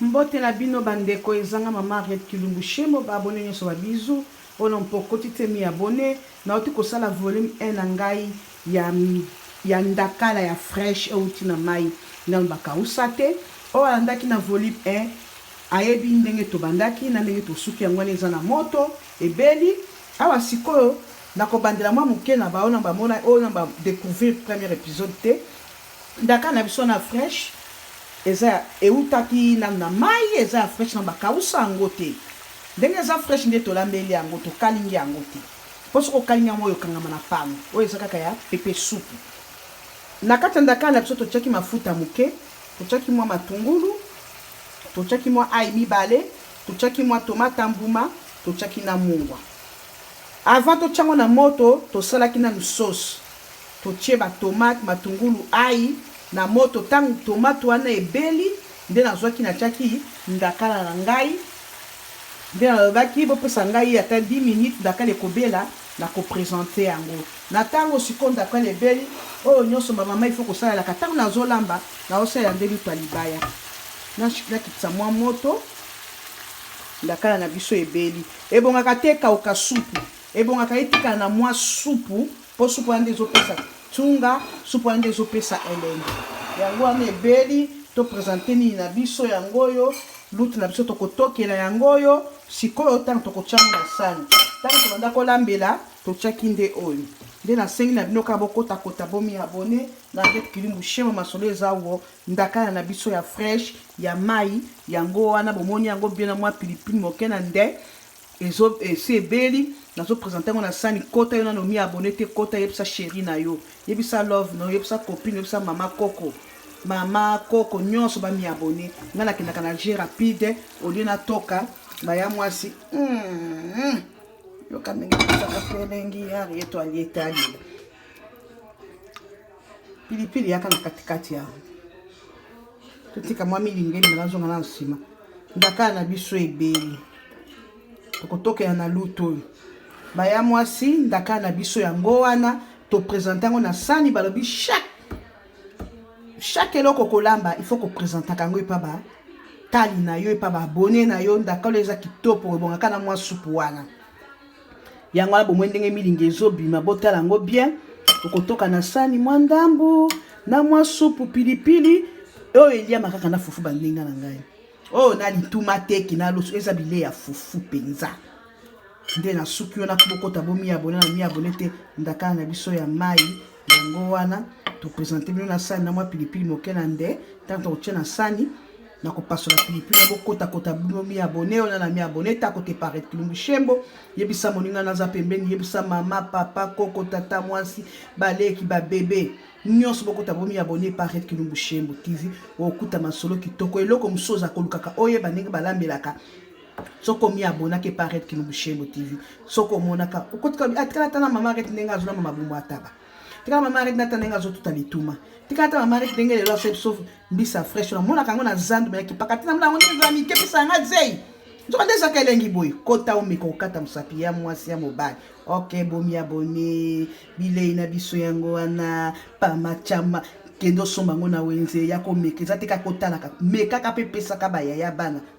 Mbote na bino ba ndeko eza nga mama Harriet Kilumbu Shembo ba abonne nionso ba bisous oyo na mpokoti te mi abonne nawuti kosala volume 1 na ngai ya ya ndakala ya fresh ewuti na mayi nanu bakawusa te oyo alandaki na volume 1 ayebi ndenge tobandaki na ndenge tosuki yango wana eza na moto ebeli awa sikoyo nakobandela mwa moke na ba oyo na bamona oyo na ba decouvrir premier episode te. Ndaka na biso wana fresh eza ewutaki nanu na mayi, eza ya fresh nanu bakawusa yango te. Ndenge eza fresh nde tolambeli yango, tokalingi yango te. Po soki okalingi yango oyo ekangama na pano. Oyo eza kaka ya pepe supu. Na kati ya ndakala na biso totiaki mafuta moke, totiaki mwa matungulu, totiaki mwa ail mibale, totiaki mwa tomate ya mbuma, totiaki na mungwa. Avant totia yango na moto, tosalaki nanu sauce. Totie ba tomate, matungulu, ail na moto tangu tomate wana ebeli nde nazuaki natiaki ndakala na ngai nde nalobaki bopesa ngai ata 10 minutes ndakala ekobela nako presenter yango na tango sikoyo ndakala ebeli oyo nionso ba mama il faut kosalelaka tango nazolamba nazosalela nde lutu ya libaya nakitisa mwa moto ndakala na biso ebeli ebongaka te ekauka supu ebongaka etikala na mwa supu Po supu wana nde ezo pesa tsunga, supu wana nde ezo pesa elengi. Yango wana ebeli, to presenter nini na biso yango oyo, lutu na biso toko tokela yango oyo, sikoyo tango toko tia yango na sani. Tango tobanda kolambela, totiaki nde oyo. Nde nasengi na bino kaka bokota kota bo mi abonner na Henriette Kilimbu Shema, masolo eza wo, ndakala na biso ya fresh, ya mayi, yango wana bomoni yango bien na mwa pilipili moke na nde Ezo esi ebeli nazo presente yango na sani kota yo nanu omi abonne te kota yebisa cherie na yo yebisa love na yo yebisa copine yebisa mama koko mama koko nionso ba mi abonne nga nakendaka na jeu rapide au lieu natoka baya mwasi yoka ndenge epesaka pe elengi Harriet alie te alela pilipili yaka na katikati awa Totika mwa milinga ebima nazonga na nsima. Ndakala na biso ebeli. Tokotokela na lutu oyo. Baya mwasi ndakala na biso yango wana to presente yango na sani balobi chaque chaque eloko kolamba il faut ko presentaka yango epa ba tali na yo epa ba abonne na yo ndakala eza kitoko ebongaka na mwa supu wana. Yango wana bomoi ndenge milinga ezobima, botala yango bien. Okotoka na sani mwa ndambu na mwa supu pilipili oyo eliama kaka na fufu bandinga na ngai oyo na lituma teki na loso eza bilei ya fufu mpenza nde na suki wana bokota bomi abone na mi abone te ndakala na biso ya mai yango wana topresente bino na sani na mwa pilipili moke na nde ntango tokotia na sani na kopasola pilipili na bokotakota bino mi abone oyo na mi abone ta kote paret kilumbu shembo yebisa moninga naza pembeni yebisa mama papa koko tata mwasi baleki babebe nyonso bokota bomi abone paret kilumbu shembo tv okuta masolo kitoko eloko mosusu oza kolukaka oyeba ndenge balambelaka soki omi abonaki paret kilumbu shembo tv soki omonaka okotika atikala ata na mama ret ndenge azolamba mabumu ataba tikala mama ret nata ndenge azotuta lituma tikala ata mama ret ndenge lelo asali biso mbisa fresh namonaka yango na zandu me nakipaka te namona yango ndenge ezala mike pesa yanga zei nzoka nde ezalaka elengi boye kota omeka kokata mosapi ya mwasi ya mobali ok bomi abone bilei na biso yango wana pamachama kende osomba yango na wenze ya komeka eza te kaka otalaka mekaka mpe pesaka bayaya bana.